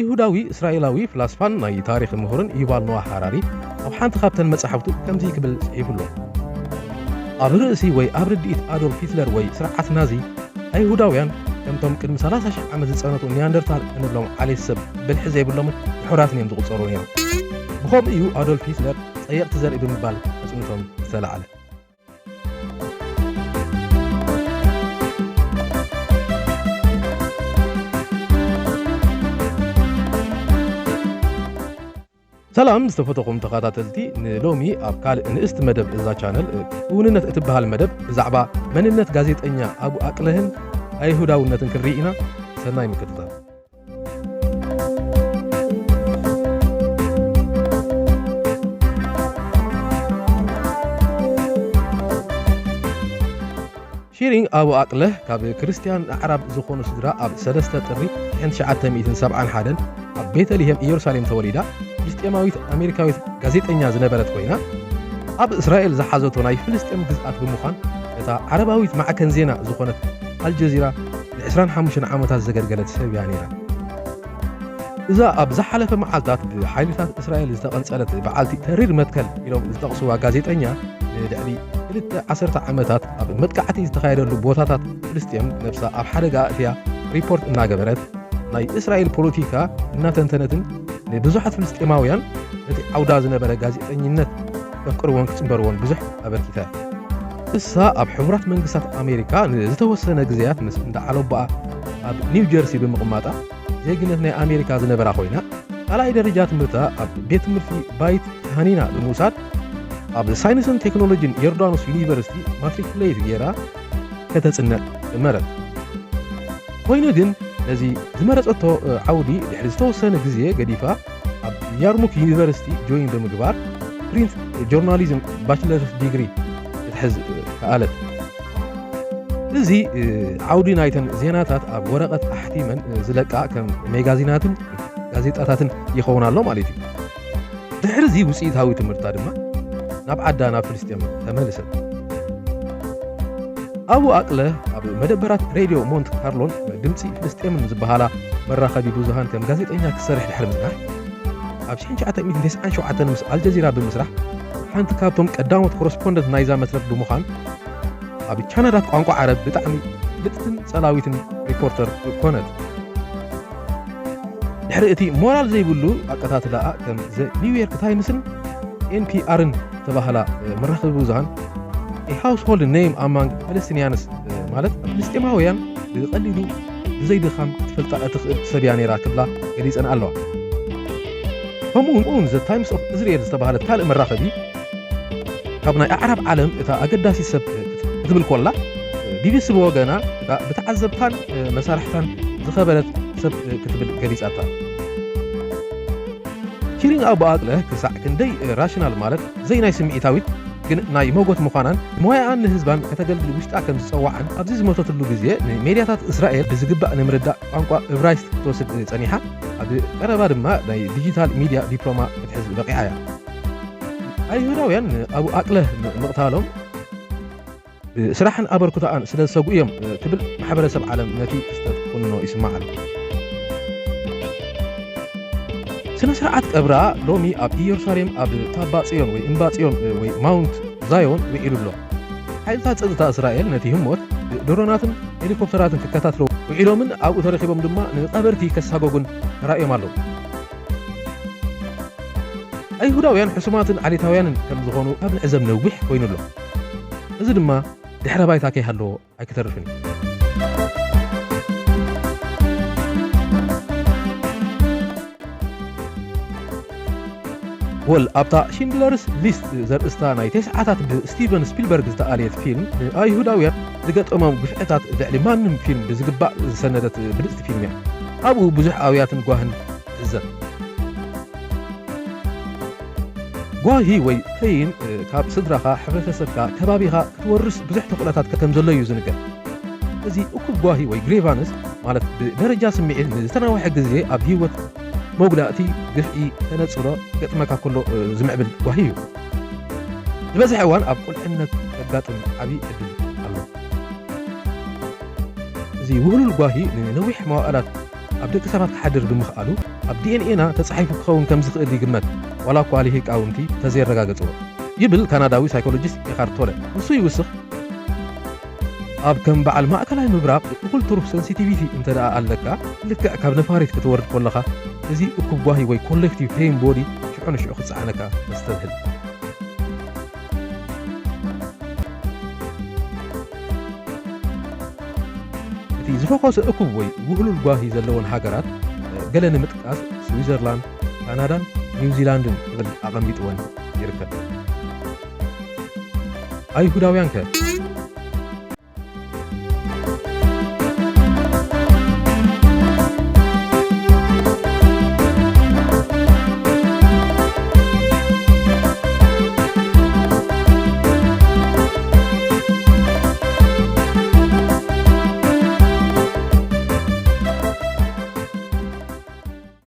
ይሁዳዊ እስራኤላዊ ፍላስፋን ናይ ታሪኽ ምሁርን ዩቫል ኖዋ ሃራሪ ኣብ ሓንቲ ካብተን መጻሕፍቱ ከምዚ ክብል ጽሒፉ ኣሎ። ኣብ ርእሲ ወይ ኣብ ርድኢት ኣዶልፍ ሂትለር ወይ ስርዓት ናዚ፣ ኣይሁዳውያን ከምቶም ቅድሚ ሰላሳ ሽሕ ዓመት ዝጸነቱ ኒያንደርታል እንብሎም ዓሌት ሰብ ብልሒ ዘይብሎምን ድሑራትን እዮም ዝቑጸሩ ነይሮም። ብኸምኡ እዩ ኣዶልፍ ሂትለር ጸየቕቲ ዘርኢ ብምባል ተጽንቶም ዝተላዕለ። ሰላም ዝተፈተኹም ተኸታተልቲ፣ ንሎሚ ኣብ ካልእ ንእስቲ መደብ እዛ ቻነል፣ ክውንነት እትበሃል መደብ ብዛዕባ መንነት ጋዜጠኛ ኣቡ ኣቅለህን ኣይሁዳውነትን ክንርኢ ኢና። ሰናይ ምክትታል። ሺሪንግ ኣቡ ኣቅለህ ካብ ክርስትያን ኣዕራብ ዝኾኑ ስድራ ኣብ ሰለስተ ጥሪ ሽሕን ትሽዓተ ሚእትን ሰብዓን ሓደን ኣብ ቤተልሄም ኢየሩሳሌም ተወሊዳ፣ ፍልስጤማዊት ኣሜሪካዊት ጋዜጠኛ ዝነበረት ኮይና፣ ኣብ እስራኤል ዝሓዘቶ ናይ ፍልስጤም ግዝኣት ብምዃን፣ እታ ዓረባዊት ማዕከን ዜና ዝኾነት ኣልጀዚራ ንዕስራን ሓሙሽተን ዓመታት ዘገልገለት ሰብ እያ ነይራ። እዛ ኣብ ዝሓለፈ መዓልታት ብሓይልታት እስራኤል ዝተቐንጸለት በዓልቲ ተሪር መትከል ኢሎም ዝጠቕስዋ ጋዜጠኛ፣ ንልዕሊ ክልተ ዓሰርተ ዓመታት ኣብ መጥቃዕቲ ዝተኻየደሉ ቦታታት ፍልስጤም ነብሳ ኣብ ሓደጋ ኣእትያ ሪፖርት እናገበረት፣ ናይ እስራኤል ፖለቲካ እናተንተነትን ንብዙሓት ፍልስጤማውያን ነቲ ዓውዳ ዝነበረ ጋዜጠኝነት ከፍቅርዎን ክጽንበርዎን ብዙሕ ኣበርኪታ። እሳ ኣብ ሕቡራት መንግስታት ኣሜሪካ ንዝተወሰነ ግዜያት ምስ እንዳ ዓሎባኣ ኣብ ኒው ጀርሲ ብምቕማጣ፣ ዜግነት ናይ ኣሜሪካ ዝነበራ ኮይና፣ ካልኣይ ደረጃ ትምህርታ ኣብ ቤት ትምህርቲ ባይት ሃኒና ብምውሳድ፣ ኣብ ሳይንስን ቴክኖሎጂን ዮርዳኖስ ዩኒቨርሲቲ ማትሪኩሌት ገይራ ከተጽንዕ ጀመረት። ኮይኑ ግን፣ ነዚ ዝመረጸቶ ዓውዲ ድሕሪ ዝተወሰነ ግዜ ገዲፋ፣ ኣብ ያርሙክ ዩኒቨርሲቲ ጆይን ብምግባር፣ ፕሪንት ጆርናሊዝም ባችለርስ ዲግሪ ክትሕዝ ከኣለት። እዚ ዓውዲ ናይተን ዜናታት ኣብ ወረቐት ኣሕቲመን ዝለቃ ከም ሜጋዚናትን ጋዜጣታትን ይኸውን ኣሎ ማለት እዩ። ድሕሪ እዚ ውጽኢታዊ ትምህርታ ድማ ናብ ዓዳ ናብ ፍልስጤም ተመልሰት። ኣቡ ኣቅለ ኣብ መደበራት ሬድዮ ሞንት ካርሎን ድምጺ ፍልስጤምን ዝበሃላ መራኸቢ ብዙሃን ከም ጋዜጠኛ ክሰርሕ ድሕሪ ምጽናሕ፣ ኣብ ሽሕን ትሽዓተ ሚእትን ተስዓን ሸውዓተን ምስ ኣልጀዚራ ብምስራሕ ሓንቲ ካብቶም ቀዳሞት ኮረስፖንደንት ናይዛ መትረብ ብምዃን ኣብ ቻነላት ቋንቋ ዓረብ ብጣዕሚ ፍልጥትን ጸላዊትን ሪፖርተር ኮነት። ድሕሪ እቲ ሞራል ዘይብሉ ኣቀታትላኣ ከም ዘ ኒውዮርክ ታይምስን ኤን ፒ ኣርን ዝተባህላ መራኸቢ ብዙሃን ሃውስሆልድ ኔም ኣማንግ ፓለስቲንያንስ ማለት ኣብ ፍልስጤማውያን ብቐሊሉ ብዘይ ድኻም ክትፈልጣ እትኽእል ሰብ እያ ነይራ ክብላ ገሊጸን ኣለዋ። ከምኡ እውን ዘ ታይምስ ኦፍ እስራኤል ዝተባህለት ካልእ መራኸቢ ካብ ናይ ኣዕራብ ዓለም እታ ኣገዳሲት ሰብ ክትብል ኮላ፣ ቢቢሲ ብወገና እታ ብተዓዘብታን መሳርሕታን ዝኸበረት ሰብ ክትብል ገሊጻታ። ቺሪንግ ኣቡ ኣቅለ ክሳዕ ክንደይ ራሽናል ማለት ዘይናይ ስምዒታዊት ግን ናይ ሞጎት ምዃናን ሞያኣን ንህዝባን ከተገልግል ውሽጣ ከም ዝጸዋዓን ኣብዚ ዝሞተትሉ ግዜ ንሜድያታት እስራኤል ብዝግባእ ንምርዳእ ቋንቋ እብራይስጥ ክትወስድ ጸኒሓ ኣብ ቀረባ ድማ ናይ ዲጂታል ሚድያ ዲፕሎማ ክትሕዝ በቂዓ እያ። ኣይሁዳውያን ንኣቡ ኣቅለ ምቕታሎም ብስራሕን ኣበርክቶኣን ስለ ዝሰግኡ እዮም ክብል ማሕበረሰብ ዓለም ነቲ ክስተት ኩንኖ ይስማዕ ኣሎ። ስነ ስርዓት ቀብራ ሎሚ ኣብ ኢየሩሳሌም ኣብ ታባ ጽዮን ወይ እምባ ጽዮን ወይ ማውንት ዛዮን ውዒሉ ኣሎ። ሓይልታት ጸጥታ እስራኤል ነቲ ህሞት ብድሮናትን ሄሊኮፕተራትን ክከታትሎ ውዒሎምን ኣብኡ ተረኺቦም ድማ ንቐበርቲ ከሳጎጉን ተራእዮም ኣለዉ። ኣይሁዳውያን ሕሱማትን ዓሌታውያንን ከም ዝኾኑ ካብ ንዕዘብ ነዊሕ ኮይኑ ኣሎ። እዚ ድማ ድሕረ ባይታ ከይሃለዎ ኣይክተርፍን እዩ። ወል ኣብታ ሽንድለርስ ሊስት ዘርእስታ ናይ ተስዓታት ብስቲቨን ስፒልበርግ ዝተኣልየት ፊልም ንኣይሁዳውያን ዝገጠሞም ግፍዕታት ልዕሊ ማንም ፊልም ብዝግባእ ዝሰነደት ብልጽቲ ፊልም እያ። ኣብኡ ብዙሕ ኣውያትን ጓህን ትዕዘብ። ጓሂ ወይ ፔይን ካብ ስድራኻ፣ ሕብረተሰብካ፣ ከባቢኻ ክትወርስ ብዙሕ ተኽእሎታት ከም ዘሎ እዩ ዝንገር። እዚ እኩብ ጓሂ ወይ ግሬቫንስ ማለት ብደረጃ ስምዒት ንዝተናውሐ ግዜ ኣብ ህይወት መጉዳእቲ፣ ግፍዒ፣ ተነጽሎ ክገጥመካ ከሎ ዝምዕብል ጓሂ እዩ። ዝበዝሐ እዋን ኣብ ቁልዕነት ከጋጥም ዓቢ ዕድል ኣሎ። እዚ ውህሉል ጓሂ ንነዊሕ መዋእላት ኣብ ደቂ ሰባት ክሓድር ብምኽኣሉ፣ ኣብ ዲ ኤን ኤና ተጻሒፉ ክኸውን ከም ዝኽእል ይግመት፣ ዋላ እኳ ሊሂቃውንቲ እንተዘየረጋገጽዎ፣ ይብል ካናዳዊ ሳይኮሎጂስት ኤኻርት ቶለ። ንሱ ይውስኽ፣ ኣብ ከም በዓል ማእከላይ ምብራቕ እኹል ትሩፍ ሰንሲቲቪቲ እንተ ደኣ ኣለካ፣ ልክዕ ካብ ነፋሪት ክትወርድ ከለኻ፣ እዚ እኩብ ጓሂ ወይ ኮሌክቲቭ ፔይን ቦዲ ሽዑ ንሽዑ ክጸዓነካ ተስተብህል። እቲ ዝፈኾሰ እኩብ ወይ ውህሉል ጓሂ ዘለወን ሃገራት፣ ገለ ንምጥቃስ፣ ስዊዘርላንድ፣ ካናዳን ኒውዚላንድን ክብል ኣቐሚጥወን ይርከብ። ኣይሁዳውያንከ?